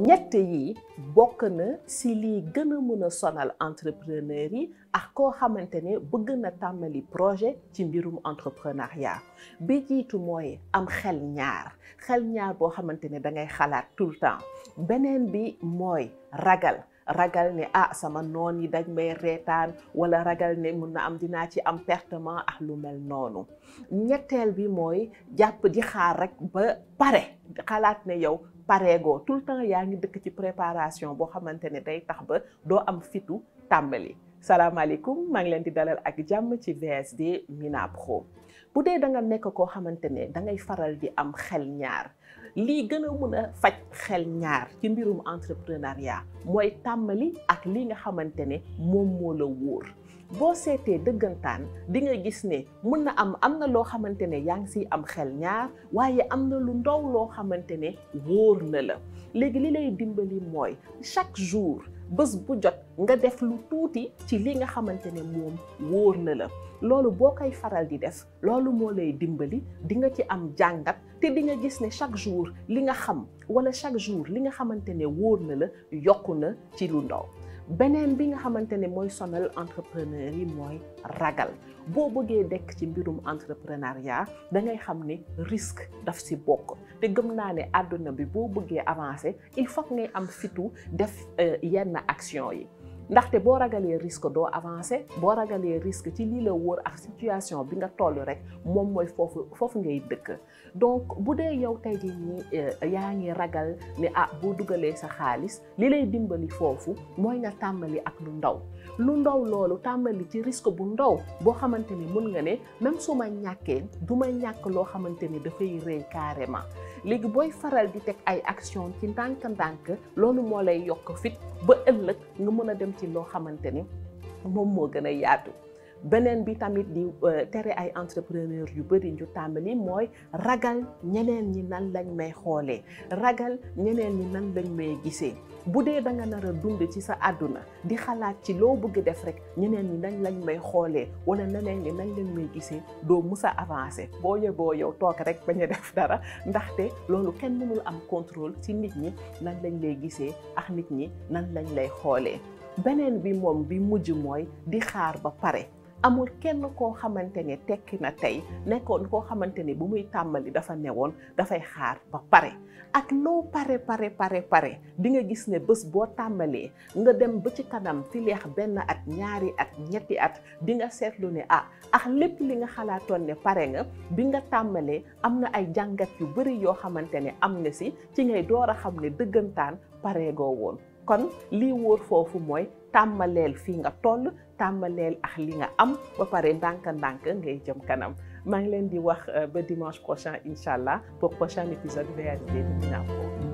ñett yi bokk na si lii gën a mën a sonal entrepreneur yi ak koo xamante ne bëgg na tàmmali projet ci mbirum entrepreneuriat bi jiitu mooy am xel ñaar boo xamante ne da ngay xalaat tout le temps. beneen bi mooy ragal ne sama noon yi dañ may reetaan wala ragal ne mun na am dinaa ci am pertement ak lu mel noonu. ñetteel bi mooy jàpp di xaar rek ba pare xalaat ne yow pareegoo tout le temps yaa ngi dëkk ci préparation boo xamante ne day tax ba doo am fitu tàmbali. salaamaaleykum, maa ngi leen di dalal ak jàmm ci VSD Mina Pro. bu dee da nga nekk koo xamante ne da ngay faral di am xel ñaar lii gën a mën a faj xel ñaar ci mbirum entrepreneuriat mooy tàmbali ak li nga xamante ne moom moo la wóor. boo seetee dëggantaan di nga gis ne mën na am na loo xamante ne yaa ngi siy am xel ñaar waaye am na lu ndaw loo xamante ne wóor na la. léegi li lay dimbali mooy chaque jour bés bu jot nga def lu tuuti ci li nga xamante ne moom wóor na la. loolu boo koy faral di def loolu moo lay dimbali di nga ci am jàngat te di nga gis ne chaque jour li nga xam wala chaque jour li nga xamante ne wóor na la yokku na ci lu ndaw. beneen bi nga xamante ne mooy sonal entrepreneur yi mooy ragal. boo bëggee dekk ci mbirum entrepreneuriat da ngay xam ne risque daf si bokk te gëm naa ne àdduna bi boo bëggee avancer il faut que ngay am fitu def yenn action yi. ndaxte boo ragalee risque doo avancer boo ragalee risque ci lii la wóor ak situation bi nga toll rek moom mooy foofu ngay dëkk. donc bu dee yow tey jii nii yaa ngi ragal ne boo dugalee sa xaalis li lay dimbali foofu mooy nga tàmbali ak lu ndaw loolu tàmbali ci risque bu ndaw boo xamante ni mën nga ne même su ma ñàkkee du ma ñàkk loo xamante ni dafay rëy carrément. léegi booy faral di teg ay action ci ndànk-ndànk loolu moo lay yokk fit ba ëllëg nga mën a dem ci loo xamante ni moom moo gën a yaatu. beneen bi tamit di tere ay entrepreneur yu bëri ñu tàmbali mooy ragal ñeneen ñi nan lañ may xoolee ragal ñeneen ñi nan lañ may gisee. bu dee da nga nar a dund ci sa àdduna di xalaat ci loo bëgg def rek ñeneen ñi nañ lañ may xoolee wala ñeneen ñi nañ lañ may gisee doo mus a avancer boo yeboo yow toog rek bañ a def dara ndaxte loolu kenn mënul am contrôle ci nit ñi nan lañ lay gisee ak nit ñi nan lañ lay xoolee. beneen bi moom bi mujj mooy di xaar ba pare. amul kenn koo xamante ne tekki na tey nekkoon koo xamante ne bu muy tàmbali dafa newoon dafay xaar ba pare. ak loo pare di nga gis ne bés boo tàmbalee nga dem ba ci kanam fileex benn at ñaari at ñetti at di nga seetlu ne ak lépp li nga xalaatoon ne pare nga bi nga tàmbalee am na ay jàngat yu bari yoo xamante ne am na si ci ngay door a xam ne dëggantaan pareegoo woon. kon lii wóor foofu mooy tàmmaleel fii nga toll tàmmaleel ak li nga am ba pare ndànk-ndànk ngay jëm kanam. maa ngi leen di wax ba dimanche prochain incha allah pour prochain épisode VSD Mina Pro.